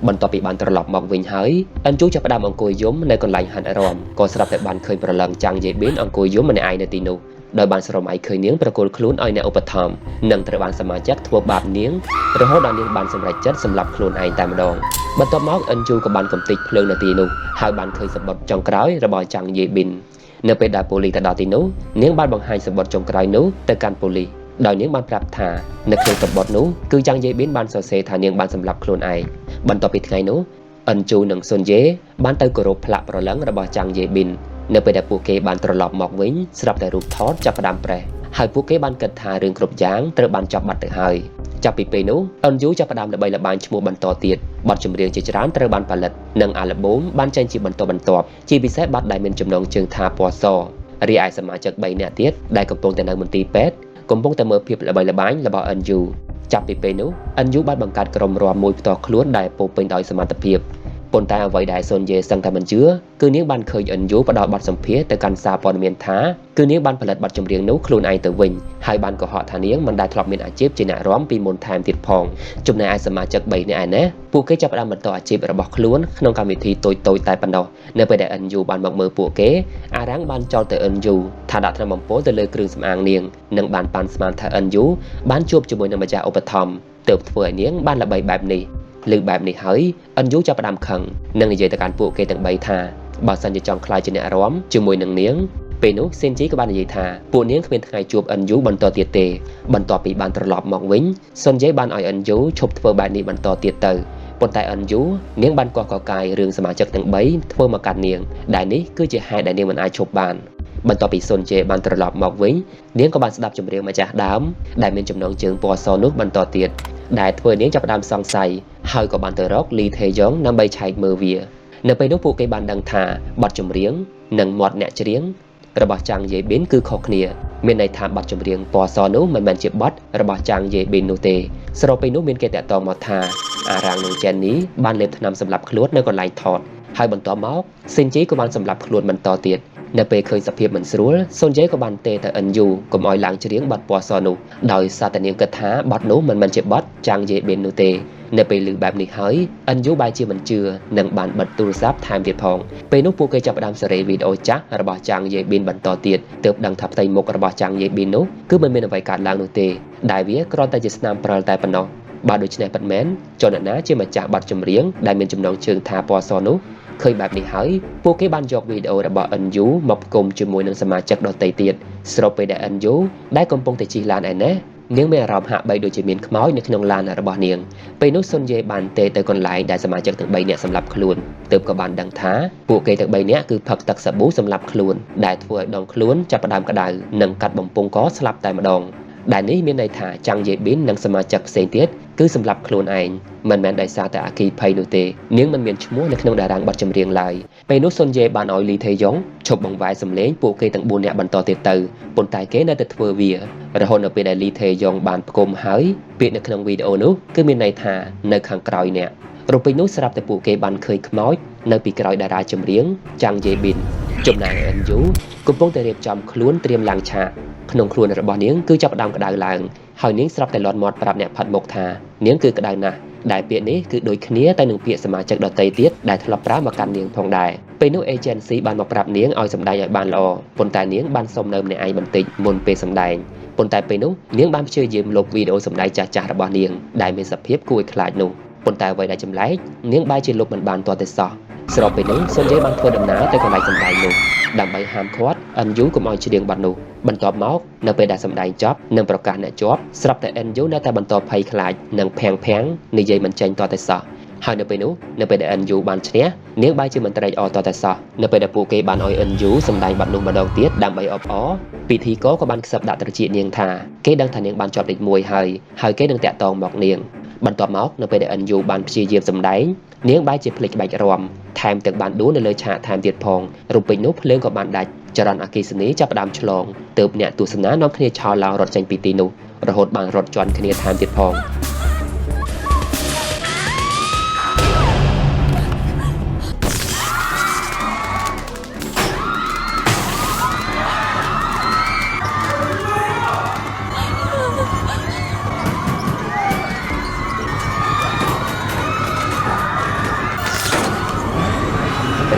បន្ទាប់ពីបានត្រឡប់មកវិញហើយអិនជូចាប់ផ្ដើមអង្គុយយំនៅកន្លែងហាត់រាំក៏ស្រាប់តែបានឃើញប្រឡឹងចាំងយេប៊ីនអង្គុយយំម្នាក់ឯងនៅទីនោះដោយបានស្រមៃឃើញនាងប្រគល់ខ្លួនឲ្យអ្នកឧបត្ថម្ភនិងត្រូវបានសមាជិកធ្វើបាបនាងរហូតដល់នាងបានសម្រេចចិត្តសម្លាប់ខ្លួនឯងតែម្ដងបន្ទាប់មកអិនជូក៏បានកំទេចភ្លើងនៅទីនោះហើយបានឃើញសម្បត្តិចុងក្រោយរបស់ចាំងយេប៊ីននៅពេលដែលប៉ូលីសទៅដល់ទីនោះនាងបានបង្ហាញសម្បត្តិចុងក្រោយនោះទៅកាន់ប៉ូលីសដោយនាងបានប្រាប់ថានៅក្នុងសម្បត្តិនោះគឺចាំងយេប៊ីនបានសរសេរថានាងបានសម្លាប់ខ្លួនឯងបន្ទាប់ពីថ្ងៃនោះអិនជូនិងស៊ុនយេបានទៅគោរពផ្លាកប្រឡឹងរបស់ចាំងយេប៊ីននៅពេលដែលពួកគេបានត្រឡប់មកវិញស្រាប់តែរូបថតចាប់ផ្ដើមប្រេះហើយពួកគេបានគិតថារឿងគ្រប់យ៉ាងត្រូវបានចប់បាត់ទៅហើយចាប់ពីពេលនោះអិនយូចាប់ផ្ដើមល្បីល្បាញឈ្មោះបន្តទៀតបទចម្រៀងជាច្រើនត្រូវបានផលិតនិងអាល់ប៊ុមបានចេញជាបន្តបន្ទាប់ជាពិសេសបទដែលមានចំណងជើងថាពណ៌សរីឯសមាជិក3នាក់ទៀតដែលកំពុងតែនៅមន្ទីរពេទ្យកំពុងតែមើលភាពល្បីល្បាញរបស់អិនយូចាប់ពីពេលនោះអិនយូបានបង្កើតក្រុមរាំមួយផ្ទាល់ខ្លួនដែលពោពេញដោយសមត្ថភាពប៉ុន្តែអ្វីដែលស៊ុនយេសឹងតែមិនជឿគឺនាងបានឃើញអិនយូផ្ដល់បទសម្ភាសន៍ទៅកាន់សារព័ត៌មានថាគឺនាងបានផលិតបទចម្រៀងនោះខ្លួនឯងទៅវិញហើយបានកុហកថានាងមិនដែលធ្លាប់មានអាជីពជាអ្នករាំពីមុនថែមទៀតផងចំណែកឯសមាជិក3នាក់ឯនេះពួកគេចាប់ផ្ដើមបន្តអាជីពរបស់ខ្លួនក្នុងកម្មវិធីតូចៗតែប៉ុណ្ណោះនៅពេលដែលអិនយូបានមកមើលពួកគេអារ៉ាំងបានចោទទៅអិនយូថាដាក់ថ្នាំបំពុលទៅលើគ្រឿងសម្អាងនាងនិងបានប៉ាន់ស្មានថាអិនយូបានជួបជាមួយនឹងម្ចាស់ឧបត្ថម្ភទើបធ្វើឲ្យនាងបានល្បីបែបនេះលើបែបនេះហើយអិនយូចាប់ផ្ដើមខឹងនិងនិយាយទៅកាន់ពួកគេទាំង3ថាបើសិនជាចង់ក្លាយជាអ្នករាំជាមួយនឹងនាងពេលនោះសេនជីក៏បាននិយាយថាពួកនាងគ្មានថ្ងៃជួបអិនយូបន្តទៀតទេបន្ទាប់ពីបានត្រឡប់មកវិញសុនយេបានឲ្យអិនយូឈប់ធ្វើបែបនេះបន្តទៀតទៅប៉ុន្តែអិនយូនាងបានកោះកកាយរឿងសមាជិកទាំង3ធ្វើមកកាត់នាងដែលនេះគឺជាហេតុដែលនាងមិនអាចឈប់បានបន្ទាប់ពីសុនជេបានត្រឡប់មកវិញនាងក៏បានស្ដាប់ចម្រៀងម្ចាស់ដើមដែលមានចំណងជើងពណ៌សនោះបន្តទៀតដែលធ្វើនាងចាប់ផ្ដើមសង្ស័យហើយក៏បានទៅរកលីថេយ៉ុងដើម្បីឆែកមើលវានៅពេលនោះពួកគេបានដឹងថាបទចម្រៀងនិងមាត់អ្នកច្រៀងរបស់ចាំងយេប៊ីនគឺខុសគ្នាមានន័យថាបទចម្រៀងពណ៌សនោះមិនមែនជាបទរបស់ចាំងយេប៊ីននោះទេស្របពេលនោះមានគេតាក់ទងមកថាអារ៉ាងនិងជេននីបានលេបថ្នាំសម្លាប់ខ្លួននៅកន្លែងថតហើយបន្ទាប់មកស៊ីនជីក៏បានសម្លាប់ខ្លួនបន្តទៀតនៅពេលឃើញសភាពមិនស្រួលសុនយេក៏បានទេទៅអិនយូកុំឲ្យឡើងច្រៀងបទពណ៌សនោះដោយសារតែនាងគិតថាបទនោះមិនមែនជាបទចាំងយេប៊ីននោះទេនៅពេលឮបែបនេះហើយអិនយូបែរជាមិនជឿនិងបានបិទទូរស័ព្ទថែមទៀតផងពេលនោះពួកគេចាប់ផ្ដើមសេរីវីដេអូចាស់របស់ចាំងយេប៊ីនបន្តទៀតទើបដឹងថាផ្ទៃមុខរបស់ចាំងយេប៊ីននោះគឺមិនមានអ្វីកើតឡើងនោះទេដែលវាគ្រាន់តែជាស្នាមព្រិលតែប៉ុណ្ណោះបើដូច្នេះពិតមែនចនណាជាម្ចាស់បទចម្រៀងដែលមានចំណងជើងថាពណ៌សនោះឃើញបែបនេះហើយពួកគេបានយកវីដេអូរបស់ NU មកផ្គុំជាមួយនឹងសមាជិកដទៃទៀតស្របពេលដែល NU ដែលកំពុងតែជិះឡានឯណេះនាងមានអារម្មណ៍ហាក់បីដូចជាមានខ្មោចនៅក្នុងឡានរបស់នាងពេលនោះសុនយេបានទេទៅកន្លែងដែលសមាជិកទាំង3នាក់សម្លាប់ខ្លួនទើបក៏បានដឹងថាពួកគេទាំង3នាក់គឺផឹកទឹកសាប៊ូសម្លាប់ខ្លួនដែលធ្វើឲ្យដងខ្លួនចាប់ផ្ដើមក្តៅនិងកាត់បំពង់កស្លាប់តែម្ដងដែលនេះមានន័យថាចាំងយេប៊ីននិងសមាជិកផ្សេងទៀតគឺសម្លាប់ខ្លួនឯងមិនមែនដោយសារតែអគិភ័យនោះទេនាងមិនមានឈ្មោះនៅក្នុងតារាងបទចម្រៀងឡើយពេលនោះសុនយេបានឲ្យលីថេយ៉ុងឈប់បង្វែរសម្លេងពួកគេទាំង4នាក់បន្តទៀតទៅប៉ុន្តែគេនៅតែធ្វើវារហូតនៅពេលដែលលីថេយ៉ុងបានផ្គុំហើយពាក្យនៅក្នុងវីដេអូនោះគឺមានន័យថានៅខាងក្រោយអ្នករពេញនោះស្រាប់តែពួកគេបានឃើញខ្មោចនៅពីក្រោយតារាចម្រៀងចាំងយេប៊ីនចំណែកអិនយូកំពុងតែរៀបចំខ្លួនត្រៀមឡើងឆាកក្នុងខ្លួនរបស់នាងគឺចាប់ផ្ដើមក្តៅឡើងហើយនាងស្រាប់តែលាន់មាត់ប្រាប់អ្នកផាត់មុខថានាងគឺក្តៅណាស់ដែលពាក្យនេះគឺដូចគ្នាទៅនឹងពាក្យសមាជិកដទៃទៀតដែលធ្លាប់ប្រើមកកាន់នាងផងដែរពេលនោះ agency បានមកប្រាប់នាងឲ្យសម្ដែងឲ្យបានល្អប៉ុន្តែនាងបានសុំនៅម្នាក់ឯងបន្តិចមុនពេលសម្ដែងប៉ុន្តែពេលនោះនាងបានព្យាយាមលុបវីដេអូសម្ដែងចាស់ៗរបស់នាងដែលមានសភាពគួរឲ្យខ្លាចនោះប៉ុន្តែអ្វីដែលចម្លែកនាងបែរជាលុបមិនបានទាល់តែសោះស្របពេលនោះសុនយេបានធ្វើដំណើរទៅកន្លែងសម្ដែងនោះដើម្បីហាមឃាត់អិនយូកុំឲ្យច្រៀងបទនោះបន្ទាប់មកនៅពេលដែលសម្ដែងចប់និងប្រកាសអ្នកជាប់ស្រាប់តែអិនយូនៅតែបន្តភ័យខ្លាចនិងភាំងនិយាយមិនចេញទាល់តែសោះហើយនៅពេលនោះនៅពេលដែលអិនយូបានឈ្នះនាងបែរជាមិនត្រេកអរទាល់តែសោះនៅពេលដែលពួកគេបានឲ្យអិនយូសម្ដែងបទនោះម្ដងទៀតដើម្បីអបអរពិធីករក៏បានខ្សឹបដាក់ត្រចៀកនាងថាគេដឹងថានាងបានជាប់លេខ1ហើយគេនឹងតាក់ទងមកនាងបន្ទាប់មកនៅពេលដែលអិនយូបានព្យាយាមសម្ដែងនាងបែរជាភ្លេចក្បាច់រាំថែមទាំងបានដួលនៅលើឆាកថែមទៀតផងរំពេចនោះភ្លើងក៏បានដាច់ចរន្តអគ្គិសនីចាប់ផ្ដើមឆ្លងទើបអ្នកទស្សនានាំគ្នាឆោឡោរត់ចេញពីទីនោះរហូតបានរត់ជាន់គ្នាថែមទៀតផង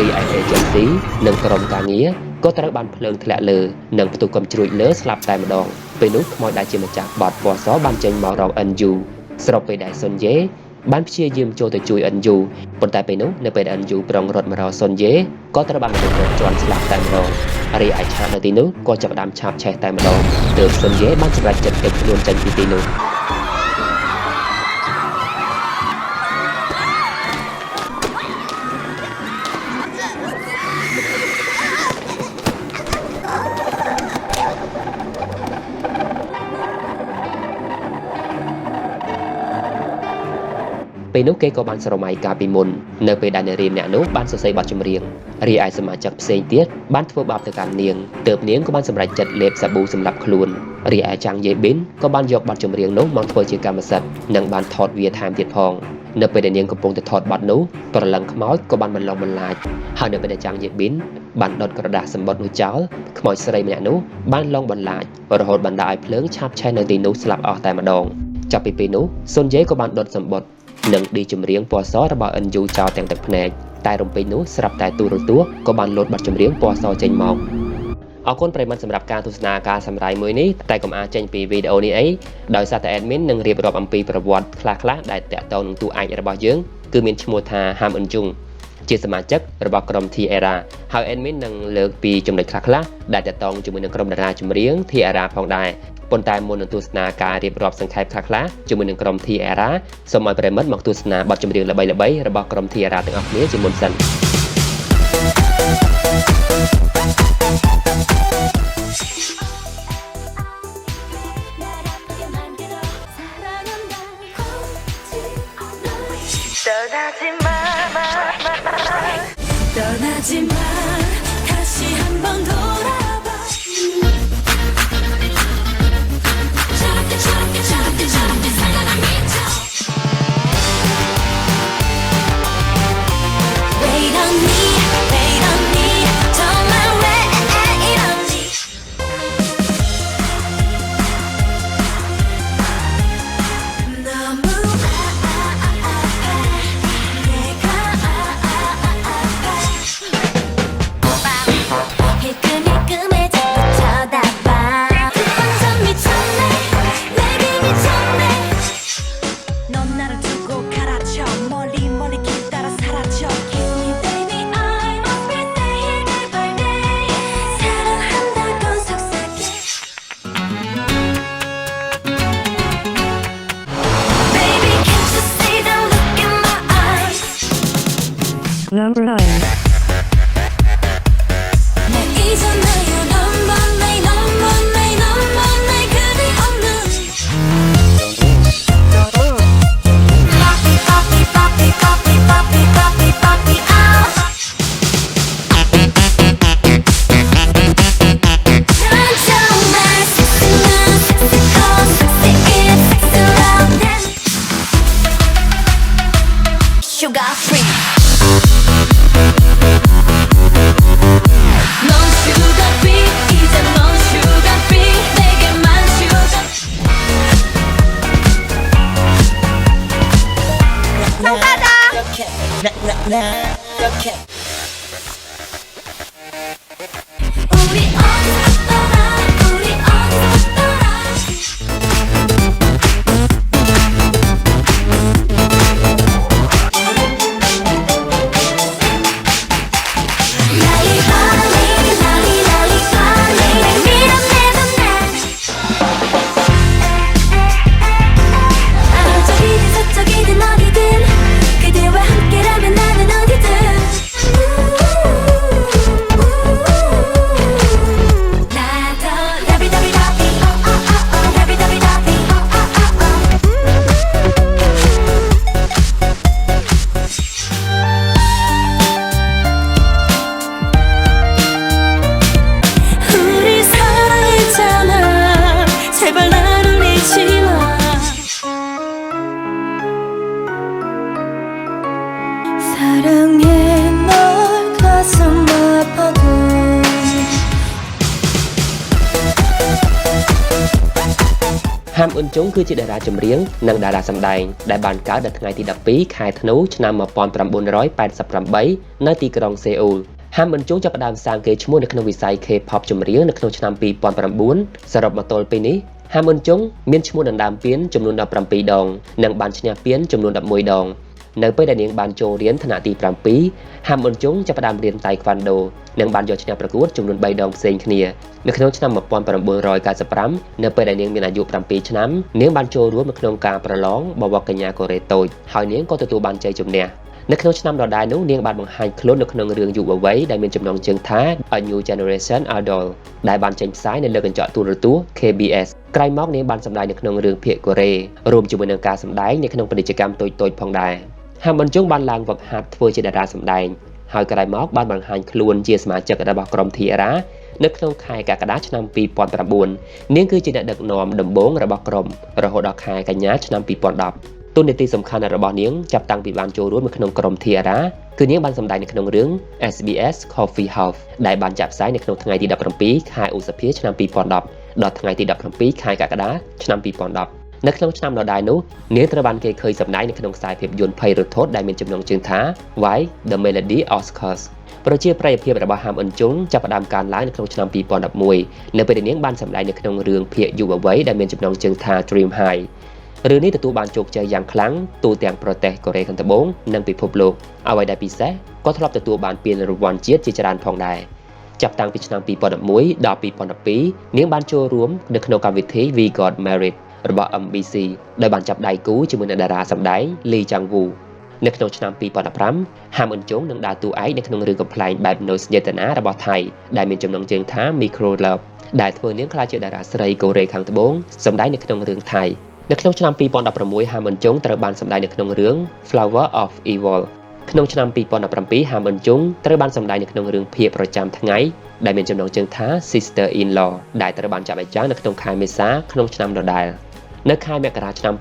រីឯ agency និងក្រុមការងារក៏ត្រូវបានភ្លើងធ្លាក់លើនិងផ្ទុះកំជ្រួចលើស្លាប់តែម្ដងពេលនោះខ្មោចដែលជាម្ចាស់បទពណ៌សបានចេញមករក NU ស្របពេលដែលសុនយេបានព្យាយាមចូលទៅជួយ NU ប៉ុន្តែពេលនោះនៅពេល NU ប្រងរត់មករកសុនយេក៏ត្រូវបានមនុស្សរត់ជាន់ស្លាប់តែម្ដងរីឯឆាកនៅទីនោះក៏ចាប់ផ្ដើមឆាបឆេះតែម្ដងទើបសុនយេបានសម្រេចចិត្តគេចខ្លួនចេញពីទីនោះពេលនោះគេក៏បានស្រមៃកាលពីមុននៅពេលដែលនារីម្នាក់នោះបានសរសេរបទចម្រៀងរីឯសមាជិកផ្សេងទៀតបានធ្វើបាបទៅកាន់នាងទើបនាងក៏បានសម្រេចចិត្តលេបសាប៊ូសម្រាប់ខ្លួនរីឯចាងយេប៊ីនក៏បានយកបទចម្រៀងនោះមកធ្វើជាកម្មសិទ្ធិនិងបានថតវាថែមទៀតផងនៅពេលដែលនាងកំពុងតែថតបទនោះព្រលឹងខ្មោចក៏បានបន្លំបន្លាចហើយនៅពេលដែលចាងយេប៊ីនបានដុតក្រដាសសម្បត្តិនោះចោលខ្មោចស្រីម្នាក់នោះបានលងបន្លាចរហូតបណ្ដាលឲ្យភ្លើងឆាបឆេះនៅទីនោះស្លាប់អស់តែម្ដងចាប់ពីពេលនោះសុនយេក៏បានដុតសម្បត្តិនិងឌីចម្រៀងពណ៌សរបស់ NU ចោលទាំងទឹកភ្នែកតែរំពេចនោះស្រាប់តែទូរទស្សន៍ក៏បានលោតបទចម្រៀងពណ៌សចេញមកអរគុណប្រិយមិត្តសម្រាប់ការទស្សនាការសម្រាយមួយនេះតែកុំអាចចេញពីវីដេអូនេះអីដោយសារតែ admin នឹងរៀបរាប់អំពីប្រវត្តិខ្លះៗដែលតាក់ទងនឹងតួឯករបស់យើងគឺមានឈ្មោះថាហាមអ៊ុនជុងជាសមាជិករបស់ក្រុម T-ara ហើយ admin នឹងលើកពីចំណុចខ្លះៗដែលតាក់ទងជាមួយនឹងក្រុមតារាចម្រៀង T-ara ផងដែរប៉ុន្តែមុននឹងទស្សនាការរៀបរាប់សង្ខេបខ្លះៗជាមួយនឹងក្រុម T-ara សូមឲ្យប្រិយមិត្តមកទស្សនាបទចម្រៀងល្បីៗរបស់ក្រុម T-ara ទាំងអស់គ្នាជាមុនសិន 떠나지 마 다시 한번 돌아봐 저렇게 저렇게 저렇게 저렇게 살다가 미쳐 왜 이러니 왜 이러니 정말 왜 이러니 너무 아파 내가 아파 힐끔힐끔해 자꾸 쳐다봐 완전 미쳤네 내게 미쳤네 넌 나를 두고 가라쳐 멀리 멀리 길 따라 사라져 Kiss me baby I must be staying every day 사랑한다고 속삭여 Baby can't you see the look in my eyes Number 9. 날 잊었나요 넘버 나인 넘버 나인 넘버 나인 그대 없는 Papi papi papi papi papi papi out 난 정말 섹시한 섹시코 섹시해 섹시 love 난 Sugar free 넌 sugar free 이제 넌 sugar free 내게만 sugar 우리 어디서 봤더라 우리 어디서 봤더라 랄리발리 랄리랄리발리 밀어내도 난 저기든 서쪽이든 어디든 그대와 함께라면 나는 어디든 나도 라비다비다비 어어어어 라비다비다비 어어어어 우리 사랑했잖아 제발 날 울리지 마 사랑해 널 가슴 아파도 ហាំអ៊ុនជុងគឺជាតារាចម្រៀងនិងតារាសម្ដែងដែលបានកើតនៅថ្ងៃទី12ខែធ្នូឆ្នាំ1988នៅទីក្រុងសេអ៊ូលហាំអ៊ុនជុងចាប់ផ្ដើមសាងកេរ្តិ៍ឈ្មោះនៅក្នុងវិស័យ K-pop ចម្រៀងនៅក្នុងឆ្នាំ2009សរុបមកទល់ពេលនេះហាំអ៊ុនជុងមានឈ្មោះដណ្ដើមពានចំនួន17ដងនិងបានឈ្នះពានចំនួន11ដងនៅពេលដែលនាងបានចូលរៀនថ្នាក់ទី7ហាំអ៊ុនជុងចាប់ផ្ដើមរៀនតៃក្វាន់ដូនិងបានយកឈ្នះប្រកួតចំនួន3ដងផ្សេងគ្នានៅក្នុងឆ្នាំ1995នៅពេលដែលនាងមានអាយុ7ឆ្នាំនាងបានចូលរួមនៅក្នុងការប្រឡងបវរកញ្ញាកូរ៉េតូចហើយនាងក៏ទទួលបានជ័យជំនះនៅក្នុងឆ្នាំដដែលនោះនាងបានបង្ហាញខ្លួននៅក្នុងរឿងយុវវ័យដែលមានចំណងជើងថា A New Generation Idol ដែលបានចេញផ្សាយនៅលើកញ្ចក់ទូរទស្សន៍ KBS ក្រោយមកនាងបានសម្ដែងនៅក្នុងរឿងភាគកូរ៉េរួមជាមួយនឹងការសម្ដែងនៅក្នុងពាណិជ្ជកម្មតូចៗផងដែរហាំអ៊ុនជុងបានឡើងវឹកហាត់ធ្វើជាតារាសម្ដែងហើយក្រោយមកបានបង្ហាញខ្លួនជាសមាជិករបស់ក្រុម T-ara នៅក្នុងខែកក្កដាឆ្នាំ2009នាងគឺជាអ្នកដឹកនាំដំបូងរបស់ក្រុមរហូតដល់ខែកញ្ញាឆ្នាំ2010តួនាទីសំខាន់របស់នាងចាប់តាំងពីបានចូលរួមនៅក្នុងក្រុម T-ara គឺនាងបានសម្ដែងនៅក្នុងរឿង SBS Coffee House ដែលបានចាក់ផ្សាយនៅក្នុងថ្ងៃទី17ខែឧសភាឆ្នាំ2010ដល់ថ្ងៃទី17ខែកក្កដាឆ្នាំ2010នៅក្នុងឆ្នាំដដែលនោះនាងត្រូវបានគេឃើញសម្ដែងនៅក្នុងខ្សែភាពយន្តភ័យរន្ធត់ដែលមានចំណងជើងថា Why the Melody Oscars ប្រជាប្រិយភាពរបស់ហាំអ៊ុនជុងចាប់ផ្ដើមកើនឡើងនៅក្នុងឆ្នាំ2011នៅពេលដែលនាងបានសម្ដែងនៅក្នុងរឿងភាគយុវវ័យដែលមានចំណងជើងថា Dream High រឿងនេះទទួលបានជោគជ័យយ៉ាងខ្លាំងទូទាំងប្រទេសកូរ៉េខាងត្បូងនិងពិភពលោកអ្វីដែលពិសេសក៏ធ្លាប់ទទួលបានពានរង្វាន់ជាតិជាច្រើនផងដែរចាប់តាំងពីឆ្នាំ2011ដល់2012នាងបានចូលរួមនៅក្នុងកម្មវិធី We Got Married របស់ MBC ដោយបានចាប់ដៃគូជាមួយនឹងតារាសម្ដែងលីចាងវូនៅក្នុងឆ្នាំ2015ហាំអ៊ុនជុងនឹងដើរតួឯកនៅក្នុងរឿងកំប្លែងបែបមនោសញ្ចេតនារបស់ថៃដែលមានចំណងជើងថា Micro Love ដែលធ្វើនាងក្លាយជាតារាស្រីកូរ៉េខាងត្បូងសម្ដែងនៅក្នុងរឿងថៃនៅក្នុងឆ្នាំ2016ហាំអ៊ុនជុងត្រូវបានសម្ដែងនៅក្នុងរឿង Flower of Evil ក្នុងឆ្នាំ2017ហាំអ៊ុនជុងត្រូវបានសម្ដែងនៅក្នុងរឿងភាគប្រចាំថ្ងៃដែលមានចំណងជើងថា Sister in Law ដែលត្រូវបានចាក់បញ្ចាំងនៅក្នុងខែមេសាក្នុងឆ្នាំដដែលនៅខែមករាឆ្នាំ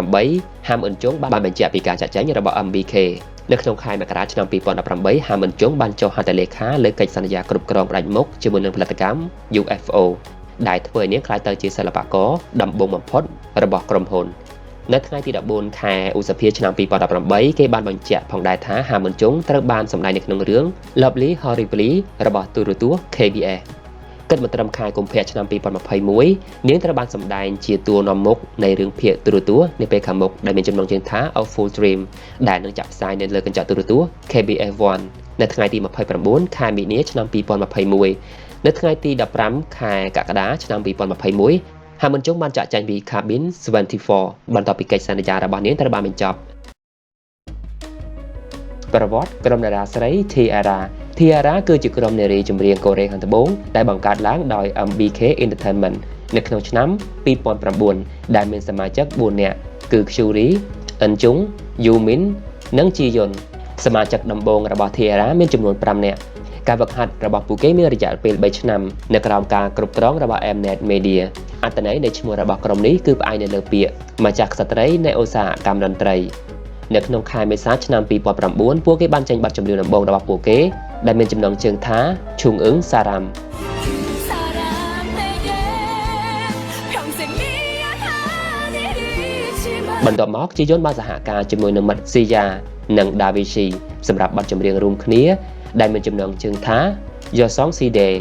2018ហាំអ៊ុនជុងបានបញ្ជាក់ពីការចាកចេញរបស់ MBK នៅក្នុងខែមករាឆ្នាំ2018ហាំអ៊ុនជុងបានចុះហត្ថលេខាលើកិច្ចសន្យាគ្រប់គ្រងផ្ដាច់មុខជាមួយនឹងផលិតកម្ម UFO ដែលធ្វើឲ្យនាងក្លាយទៅជាសិល្បករដំបូងបំផុតរបស់ក្រុមហ៊ុននៅថ្ងៃទី14ខែឧសភាឆ្នាំ2018គេបានបញ្ជាក់ផងដែរថាហាំអ៊ុនជុងត្រូវបានសម្ដែងនៅក្នុងរឿង Lovely Horribly របស់ទូរទស្សន៍ KBS គិតមកត្រឹមខែកុម្ភៈឆ្នាំ2021នាងត្រូវបានសម្ដែងជាតួនាំមុខនៃរឿងភាគទូរទស្សន៍នាពេលខាងមុខដែលមានចំណងជើងថា A Full Dream ដែលនឹងចាក់ផ្សាយនៅលើកញ្ចក់ទូរទស្សន៍ KBS 1នៅថ្ងៃទី29ខែមីនាឆ្នាំ2021នៅថ្ងៃទី15ខែកក្កដាឆ្នាំ2021ហាំអ៊ុនជុងបានចាកចេញពី Cabin 74បន្ទាប់ពីកិច្ចសន្យារបស់នាងត្រូវបានបញ្ចប់ប្រវត្តិក្រុមតារាស្រី T-ara T-ara គឺជាក្រុមនារីចម្រៀងកូរ៉េខាងត្បូងដែលបង្កើតឡើងដោយ MBK Entertainment នៅក្នុងឆ្នាំ2009ដែលមានសមាជិក4នាក់គឺ Kyuri, Eunjung, Yumin និង Jiyeon សមាជិកដំបូងរបស់ T-ara មានចំនួន5នាក់ការវឹកហាត់របស់ពួកគេមានរយៈពេល3ឆ្នាំនៅក្រោមការគ្រប់គ្រងរបស់ Mnet Media អត្ថន័យនៃឈ្មោះរបស់ក្រុមនេះគឺផ្អែកនៅលើពាក្យម្ចាស់ក្សត្រីនៃឧស្សាហកម្មតន្ត្រីនៅក្នុងខែមេសាឆ្នាំ2009ពួកគេបានចេញបទចម្រៀងដំបូងរបស់ពួកគេដែលមានចំណងជើងថាឈុងអឹងសារ៉ាំបន្ទាប់មកជាយន្តបានសហការជាមួយនឹងមិត្តស៊ីយ៉ានិងដាវីស៊ីសម្រាប់បទចម្រៀងរួមគ្នាដែលមានចំណងជើងថា Your Song Si Day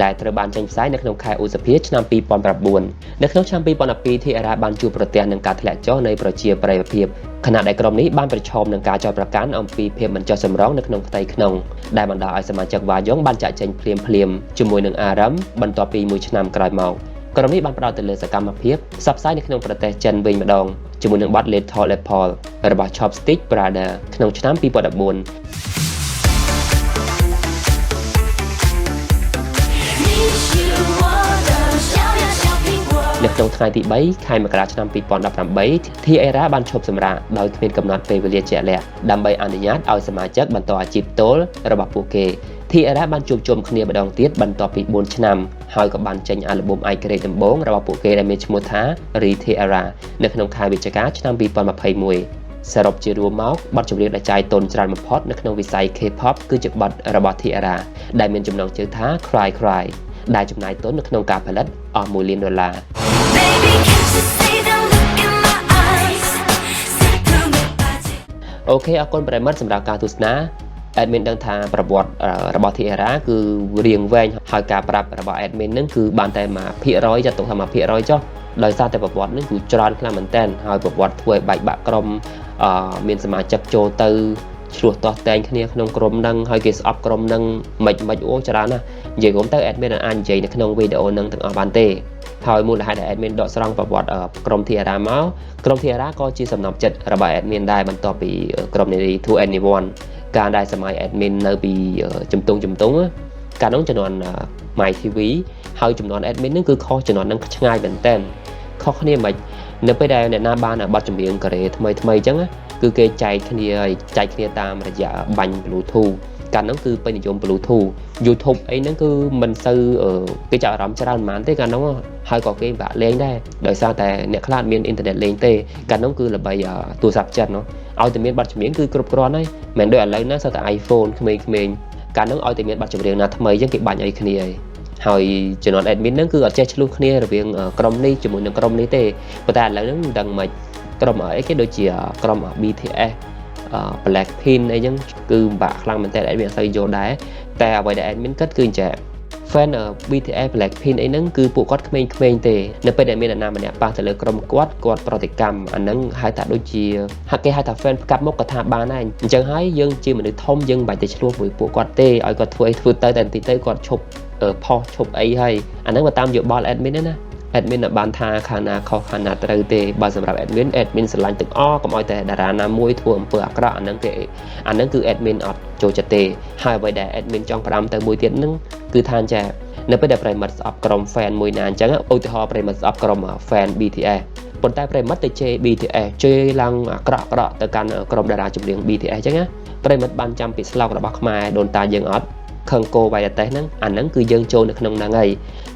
ដែលត្រូវបានចេញផ្សាយនៅក្នុងខែឧសភាឆ្នាំ2009នៅក្នុងឆ្នាំ2012 T-ara បានជួបប្រទះនឹងការធ្លាក់ចុះនៃប្រជាប្រិយភាពខណៈដែលក្រុមនេះបានប្រឈមនឹងការចោទប្រកាន់អំពីភាពមិនចុះសម្រុងនៅក្នុងផ្ទៃក្នុងដែលបណ្ដាលឲ្យសមាជិកវ៉ាយ៉ុងបានចាកចេញភ្លាមៗជាមួយនឹងអារ៉ាមបន្ទាប់ពីមួយឆ្នាំក្រោយមកក្រុមនេះបានផ្ដោតទៅលើសកម្មភាពផ្សព្វផ្សាយនៅក្នុងប្រទេសចិនវិញម្ដងជាមួយនឹងបទ Little Apple របស់ Chopstick Brother ក្នុងឆ្នាំ2014នៅក្នុងថ្ងៃទី3ខែមករាឆ្នាំ2018 T-ara បានឈប់សម្រាកដោយគ្មានកំណត់ពេលវេលាជាក់លាក់ដើម្បីអនុញ្ញាតឲ្យសមាជិកបន្តអាជីពទោលរបស់ពួកគេ T-ara បានជួបជុំគ្នាម្ដងទៀតបន្ទាប់ពី4ឆ្នាំហើយក៏បានចេញអាល់ប៊ុមឯករាជ្យដំបូងរបស់ពួកគេដែលមានឈ្មោះថា Re-T-ara នៅក្នុងខែវិច្ឆិកាឆ្នាំ2021សរុបជារួមមកបទចម្រៀងដែលចាយទុនច្រើនបំផុតនៅក្នុងវិស័យ K-pop គឺជាបទរបស់ T-ara ដែលមានចំណងជើងថា Cry Cry ដែលចំណាយទុននៅក្នុងការផលិតអស់1លានដុល្លារ Baby can't you see the look in my eyes 슬픔에 빠진 OK អរគុណប្រិយមិត្តសម្រាប់ការទស្សនា admin ដឹងថាប្រវត្តិរបស់ T-ara គឺរៀងវែងហើយការប្រាប់របស់ admin ហ្នឹងគឺបានតែ1%ចាត់ទុកថា1%ចុះដោយសារតែប្រវត្តិហ្នឹងគឺច្រើនខ្លាំងមែនតើហើយប្រវត្តិធ្វើឲ្យបែកបាក់ក្រុមមានសមាជិកចូលទៅឆ្លោះទាស់តែងគ្នាក្នុងក្រុមហ្នឹងហើយគេស្អប់ក្រុមហ្នឹងមិនមិនអូច្រើនណាស់និយាយរួមទៅ admin អាចនិយាយនៅក្នុងវីដេអូហ្នឹងទាំងអស់បានទេហើយមូលហេតុដែល admin ដកស្រង់ប្រវត្តិក្រុម T-ara មកក្រុម T-ara ក៏ជាសំណព្វចិត្តរបស់ admin ដែរបន្ទាប់ពីក្រុមនារី 2NE1 ការដែលសម័យ admin នៅពីជំទង់ជំទង់កាលនោះជំនាន់ My TV ហើយជំនាន់ admin ហ្នឹងគឺខុសជំនាន់ហ្នឹងឆ្ងាយមែនតើខុសគ្នាមិននៅពេលដែលអ្នកណាបានបទចម្រៀងកូរ៉េថ្មីថ្មីអញ្ចឹងគឺគេចែកគ្នាចែកគ្នាតាមរយៈបាញ់ Bluetooth កាលហ្នឹងគឺពេញនិយម Bluetooth YouTube អីហ្នឹងគឺមិនសូវគេចាប់អារម្មណ៍ច្រើនប៉ុន្មានទេកាលហ្នឹងហើយក៏គេបាក់លេងដែរដោយសារតែអ្នកខ្លះមានអ៊ីនធឺណិតលេងទេកាលហ្នឹងគឺល្បីទូរស័ព្ទចិនណោះឲ្យតែមានបទចម្រៀងគឺគ្រប់គ្រាន់ហើយមិនដូចឥឡូវណាសតតែ iPhone ក្មេងៗកាលហ្នឹងឲ្យតែមានបទចម្រៀងណាថ្មីអញ្ចឹងគេបាញ់ឲ្យគ្នាហើយហើយជំនាន់ admin ហ្នឹងគឺអត់ចេះឆ្លោះគ្នារវាងក្រុមនេះជាមួយនឹងក្រុមនេះទេប៉ុន្តែឥឡូវហ្នឹងមិនដឹងមិនក្រុមអីគេដូចជាក្រុម BTS Blackpink អីចឹងគឺពិបាកខ្លាំងមែនតើ admin អត់សូវយល់ដែរតែអ្វីដែល admin គិតគឺអញ្ចឹង fan BTS Blackpink អីហ្នឹងគឺពួកគាត់ក្មេងៗទេនៅពេលដែលមានអ្នកណាម្នាក់ប៉ះទៅលើក្រុមគាត់គាត់ប្រតិកម្មអាហ្នឹងហៅថាដូចជាហាក់គេហៅថា fan ផ្កាប់មុខក៏ថាបានដែរអញ្ចឹងហើយយើងជាមនុស្សធំយើងមិនបាច់ទៅឆ្លោះមួយពួកគាត់ទេឲ្យគាត់ធ្វើអីធ្វើទៅតែបន្តិចទៅគាត់ឈប់ផុសឈប់អីហើយអាហ្នឹងបើតាមយោបល់ admin ណា admin បានថាខាងណាខុសខាងណាត្រូវទេបើសម្រាប់ admin admin ស្រឡាញ់ទាំងអស់កុំឲ្យតែតារាណាមួយធ្វើអំពើអាក្រក់អាហ្នឹងគេអាហ្នឹងគឺ admin អត់ចូលចិត្តទេហើយអ្វីដែល admin ចង់ផ្ដាំទៅមួយទៀតហ្នឹងគឺថាចានៅពេលដែលប្រិយមិត្តស្អប់ក្រុម fan មួយណាអញ្ចឹងឧទាហរណ៍ប្រិយមិត្តស្អប់ក្រុម fan BTS ប៉ុន្តែប្រិយមិត្តទៅជេរ BTS ជេរឡើងអាក្រក់ក្រក់ទៅកាន់ក្រុមតារាចម្រៀង BTS អញ្ចឹងណាប្រិយមិត្តបានចាំពីស្លោករបស់ខ្មែរដូនតាយើងអត់ខឹងគោវាយរទេះហ្នឹងអាហ្នឹងគឺយើងចូលនៅក្នុងហ្នឹងហើយ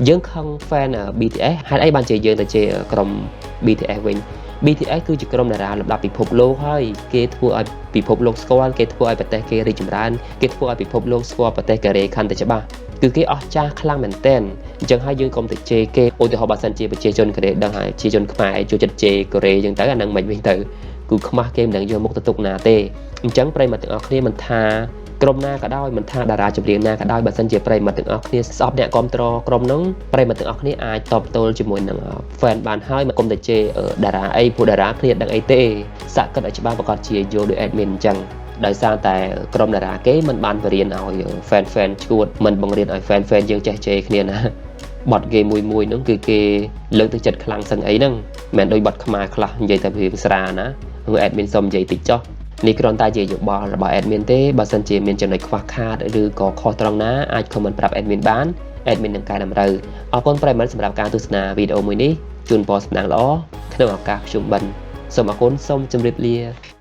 យើងខឹង fan BTS ហេតុអីបានជាយើងទៅជេរក្រុម BTS វិញ BTS គឺជាក្រុមតារាលំដាប់ពិភពលោកហើយគេធ្វើឲ្យពិភពលោកស្គាល់គេធ្វើឲ្យប្រទេសគេរីកចម្រើនគេធ្វើឲ្យពិភពលោកស្គាល់ប្រទេសកូរ៉េកាន់តែច្បាស់គឺគេអស្ចារ្យខ្លាំងមែនទែនអញ្ចឹងហើយយើងកុំទៅជេរគេឧទាហរណ៍បើសិនជាប្រជាជនកូរ៉េដឹងហើយប្រជាជនខ្មែរចូលចិត្តជេរកូរ៉េអញ្ចឹងទៅអាហ្នឹងមិនវិញទៅគឺខ្មាស់គេមិនដឹងយកមុខទៅទុកណាទេអញ្ចឹងប្រិយមិត្តទាំងអស់គ្នាមិនថាក្រុមណាក៏ដោយមិនថាតារាចម្រៀងណាក៏ដោយបើសិនជាប្រិយមិត្តទាំងអស់គ្នាស្អប់អ្នកគ្រប់គ្រងក្រុមហ្នឹងប្រិយមិត្តទាំងអស់គ្នាអាចតបទល់ជាមួយនឹង fan បានហើយមកកុំតែជេរតារាអីព្រោះតារាគ្នាដឹងអីទេសាក់គិតឲ្យច្បាស់ប្រកាសជាយល់ដោយ admin អញ្ចឹងដោយសារតែក្រុមតារាគេមិនបានបរៀនឲ្យ fan fan ឈួតមិនបង្រៀនឲ្យ fan fan យើងចេះជេរគ្នាណាបទគេមួយមួយហ្នឹងគឺគេលើកទឹកចិត្តខ្លាំងសឹងអីហ្នឹងមិនដូចបទខ្មែរខ្លះនិយាយតែរឿងស្រាណាគឺ admin សុំនិយាយតិចចុះនេះគ្រាន់តែជាយោបល់របស់ admin ទេបើសិនជាមានចំណុចខ្វះខាតឬក៏ខុសត្រង់ណាអាច comment ប្រាប់ admin បាន admin នឹងកែតម្រូវអរគុណប្រិយមិត្តសម្រាប់ការទស្សនាវីដេអូមួយនេះជូនពរសំណាងល្អក្នុងឱកាសភ្ជុំបិណ្ឌសូមអរគុណសូមជម្រាបលា។